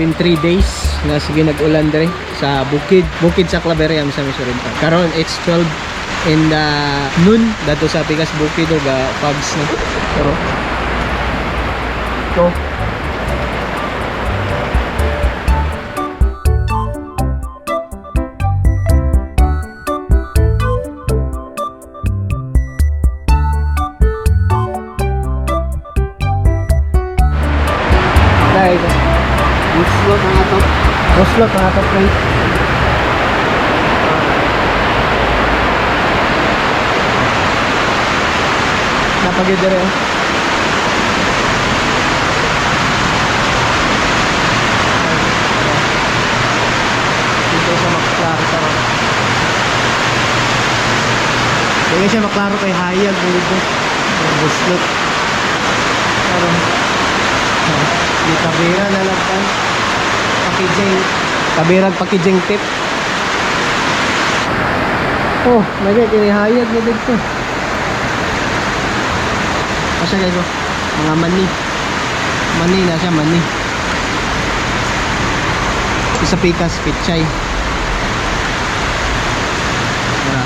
Been 3 days nga sige nag-ulan diri sa bukid, bukid sa Claveria, Misamis Oriental. Karon it's 12 in the noon dato sa Pikas Bukid og fogs na. Pero go. Dahil Muslot ang ato. Oslo pa ato, friend. Napagid diri, oh. Dito sa maklaro karon. Dili siya maklaro kay hayag dito. Buslot. Karon. Di kabira na lang pa. Packaging. Kabirag packaging tip. Oh, lagi kinihayag na dito. Asa guys, oh. Mga mani. Mani na siya, mani. Isa pikas, pichay. Tara.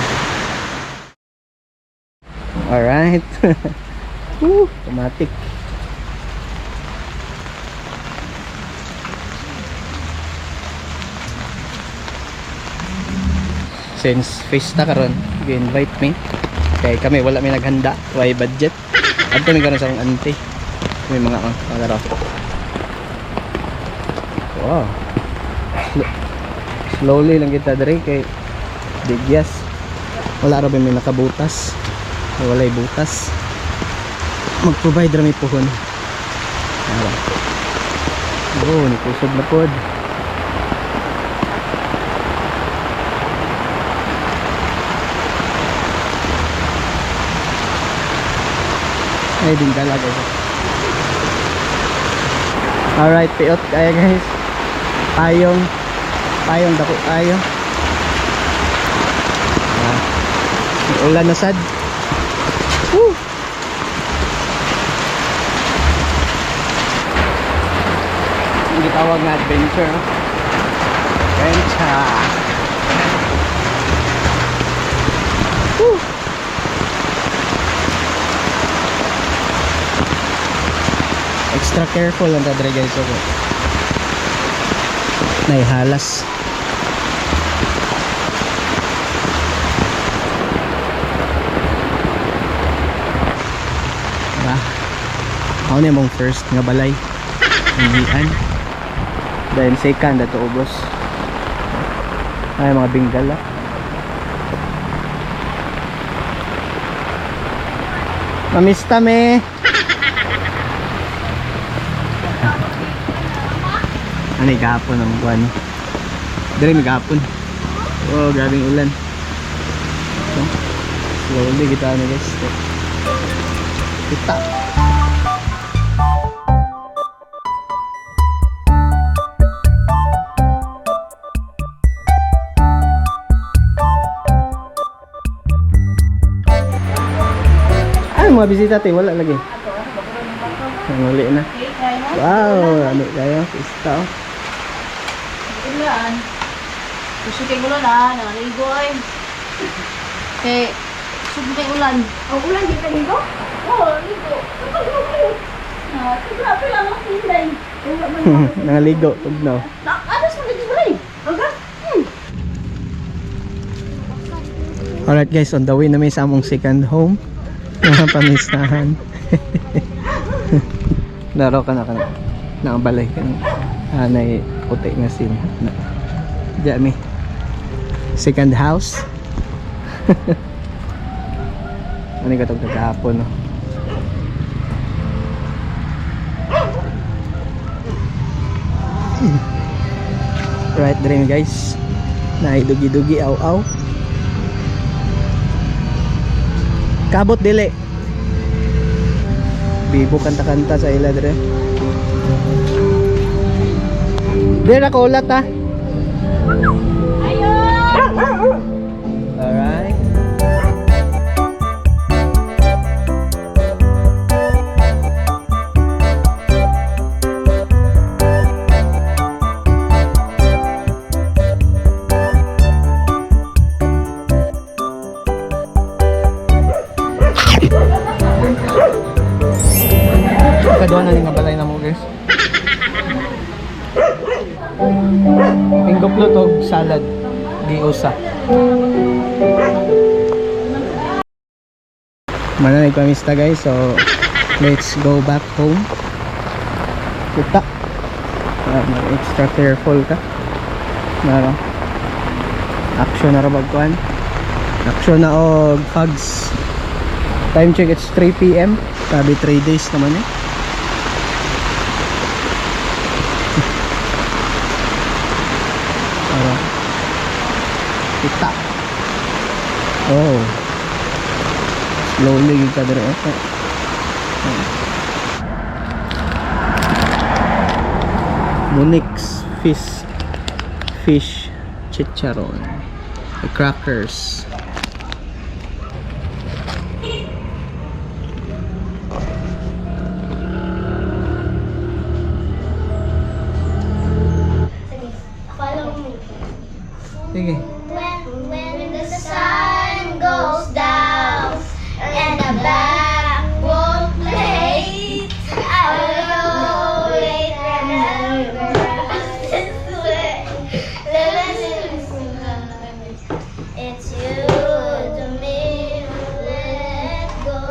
Alright. Woo, automatic. Since fiesta karon, gi-invite me. Kay kami wala mi naghanda, way budget. Adto mi karon sa akong auntie. May mga oh, mga raw. Wow. Slowly lang kita diri kay digyas. Wala ra ba may nakabutas? Walay butas. Mag-provide ra mi puhon. Ara. Oh, nikusog na pod. Ay, dingkala, guys. Alright, piot kaya, guys. Payong. Payong dako kayo. Ah, may ulan na sad. Woo! Ang gitawag nga adventure, no? Adventure. Woo! Extra careful lang tadre, guys, ako. Naihalas. Ba? Ako na mong first nga balay. Hingian. Then second ato ubos. Ay, mga benggala. Mamista me. Ano yung gahapon ang buwan? Dire may gahapon. Oh, grabing ulan. So, slowly kita ano, guys. Kita. Ay, mga bisita te, wala lagi. Ang uli na. Wow, ano kayo? Pista, oh. Ulan. Gusto kay ulan ah, nangaligo ay. Kay gusto kay ulan. Ang ulan, di ka ligo? Oo, ligo. Ah, grabe lang ang hinday. Wala man. Nangaligo, tugnaw. Na, ano sa ligo rin? Aga? Alright guys, on the way na may sa among second home. Mga pamistahan. Laro ka na ka na. Nakabalay ka na. Ah, nay puti nga sin. Na. Diya mi. Second house. Ano yung katong kagahapon, no? Right dream, guys. Naidugi-dugi aw-aw. Kabot dili. Bibo kanta-kanta sa ila dire. Dire ako ulat ah. Alright. Ikaduha na ni nga balay na mo, guys. Inggoplot og salad. Giusa. Mananay pamista, guys. So let's go back home. Kita. Mag extra careful ka. Naro. Action na ra bagkuan. Action na og fogs. Time check, it's 3 p.m. Sabi 3 days naman eh. Para. Kita. Oh. Slowly gyud ka dire. Eh. Munix fish chicharon. The crackers. Follow me. Sige. When the sun goes down and the black won't play, I will always remember us this way. It's you to me who let go.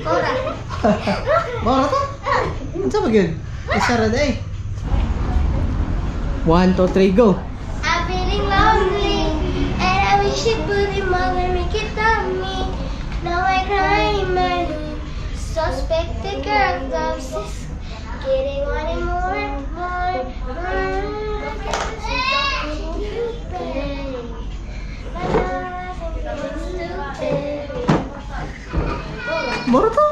Cora. Mora ta? Unsa ba gyud? Isa ra day. 1 2 3 go. I'm feeling lonely, and I wish you put mother make it on me. Now I cry in my room. Suspect the girl loves is getting one and more and more. More. I can't stop you, babe. But now I think I'm stupid. Mora to.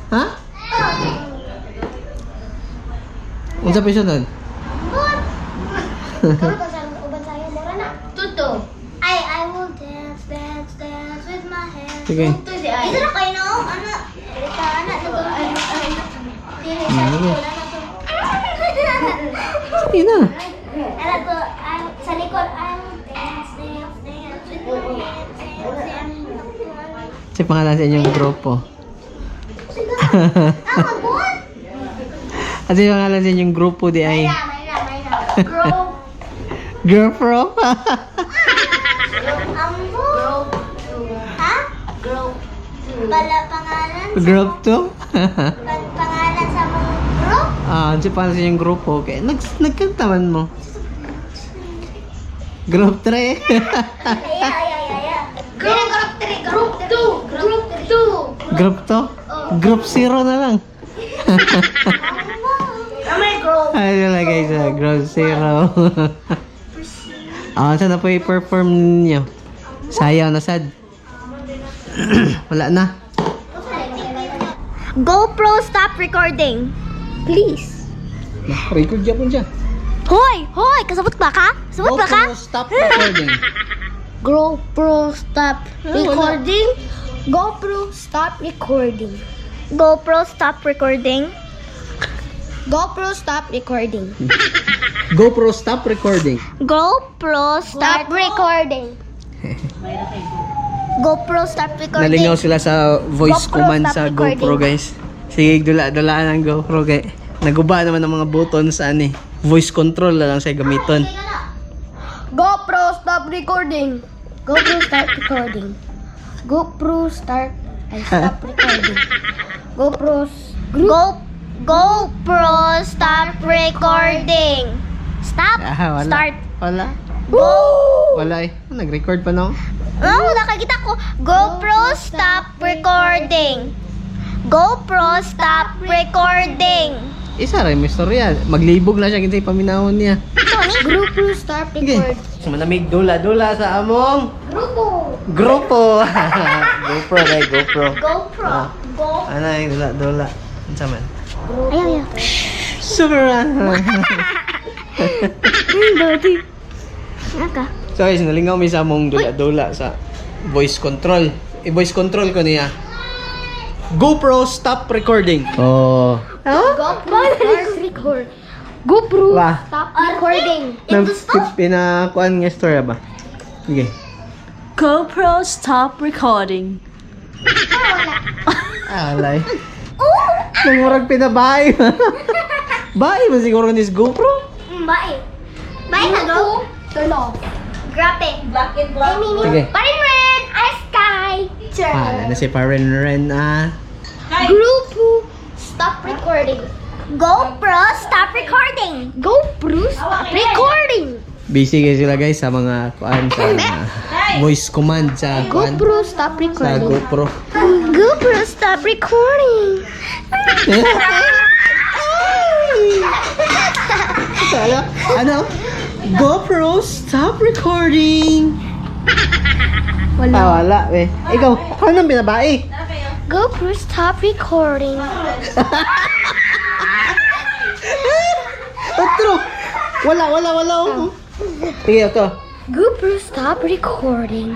Ha? Unsa pa siya nun? What? Kamu ka sa uban sa'yo, mura na. Tuto. I will dance, dance, dance with my hands. Sige. Tuto si Ay. Ito na kayo, no? Ano? Ito, ano? Ano? Dili sa likod, ano to? Sige na. Ano to? Sa likod, I will dance, dance, dance with my hands, hands, hands. Sa pangalan sa inyong grupo. Ah, magbuhat! Ano yung pangalan sa inyong grupo di ay? Mayra, mayra, mayra. Grow. Girl pro? Ambo. Ha? Grow. Pala pangalan? Group 2? Pangalan sa mga group? Ah, ano yung pangalan sa inyong grupo? Okay. Nagkanta man mo. Group 3. Ay, ay, ay, ay, ay. Group 3, group 2, group 2. Group 2? Group 0 na lang. Amay group. Ay, wala guys, group 0. Ah, saan na po i-perform ninyo? Sayaw na sad. Wala na. GoPro, stop recording. Please. Record yapon siya. Hoy, hoy, kasabot ba ka? Kasabot ba ka? GoPro stop recording. GoPro stop recording. GoPro stop recording. GoPro stop recording. GoPro stop recording. GoPro stop recording. GoPro stop recording. GoPro stop recording. Nalingaw sila sa voice GoPro, command stop sa GoPro, recording. guys. Sige, dula-dulaan ang GoPro kay. Naguba naman ang mga buttons sa ani. Voice control na lang siya gamiton. GoPro stop recording. GoPro start recording. GoPro start I stop recording. GoPro Go GoPro stop recording. Stop. Ah, wala. Start. Wala. Go. Wala eh. Nag-record pa no? Oh, nakakita ko. GoPro stop recording. GoPro stop recording. Isa ra yung istorya. Maglibog na siya kinsay paminahon niya. GoPro stop Sige. Manamig dula-dula sa among Grupo. grupo. GoPro kay GoPro. GoPro. Ah. Go. Ano yung dula-dula? Unsa man? Ayaw, ayaw. Super. Dodi. Naka. So guys, nalingaw mi sa among dula-dula sa voice control. I-voice control ko niya. GoPro stop recording. Oh. GoPro start record. GoPro Wah. stop recording. Nang pinakuan nga istorya ba? Sige. GoPro, stop recording. Alay. Nang murag pinabae. Bae man siguro ni GoPro. Bye. Bye, hello. Turn off. Grabe. Black and black. Sige. Parin red, ice sky. Turn. Ah, na si Paren Ren ah. Grupo, stop recording. GoPro, stop recording. GoPro, stop recording. Busy kayo sila guys sa mga kuan sa voice command sa kuan GoPro, stop sa recording. GoPro. GoPro, stop recording. Ano? Ano? GoPro, stop recording. Wala. Ah, wala eh. Ikaw, paano ang binabae? GoPro, stop recording. Otro. Wala, wala, wala. Oh. Sige, ito. GoPro, stop recording.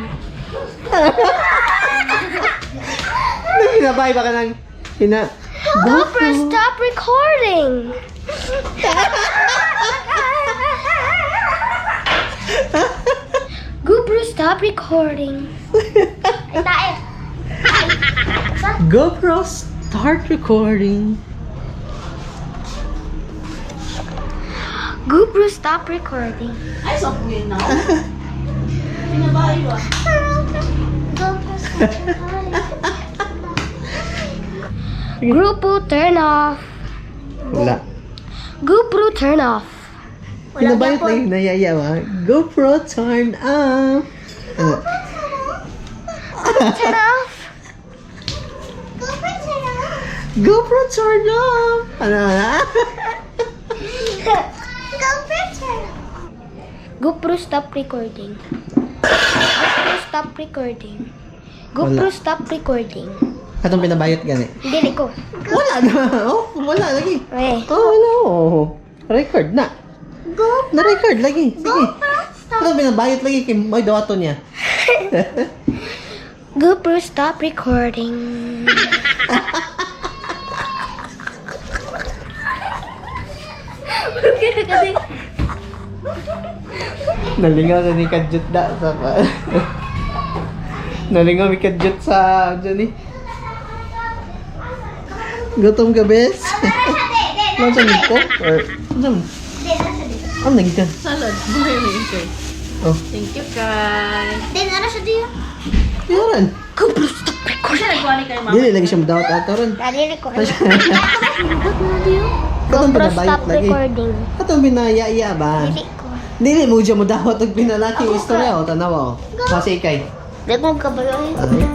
Ano binabae ba ka ng hina? GoPro, stop recording. GoPro, stop recording. Ay, tae. GoPro, start recording. GoPro, stop recording. Ay, so queen na. Pinabae ba? GoPro, stop recording. GoPro, turn off. Wala. GoPro, turn off. Pinabayot na yun, nayaya ba? GoPro, turn off. Ano? Turn off. GoPro, turn off. GoPro, turn off. Ano, ano? GoPro, turn off. GoPro, stop recording. GoPro, stop recording. GoPro, Wala. stop recording. Atong pinabayot gani. Dili ko. Wala na. Oh, wala lagi. Okay. Oh, wala. Oh. Record na. Go, Na-record lagi. Sige. GoPro, stop. Atong pinabayot lagi kay may dawato niya. GoPro, stop recording. Nalingaw sa ni Kadjut da sa pa. Nalingaw mi Kadjut sa dyan eh. Gutom ka, bes? Ano sa ko? Or, ano sa Ano naging ka? Salad. Buhay mo yun, sir. Oh, Thank you, Kai. Then, ano siya diyo? yaran. GoPro, stop recording. Kasi nagkuha ni kay mama. Dili lagi siya madawat ato ron. Dali ko. Atong GoPro, pinabayot stop lagi. recording. Atong binayaya ba? Dili ko. Dili mo siya mo dawat og pinalaki yung istorya o tanawa o. Kasi ikay. Di ko kabalo. Ay.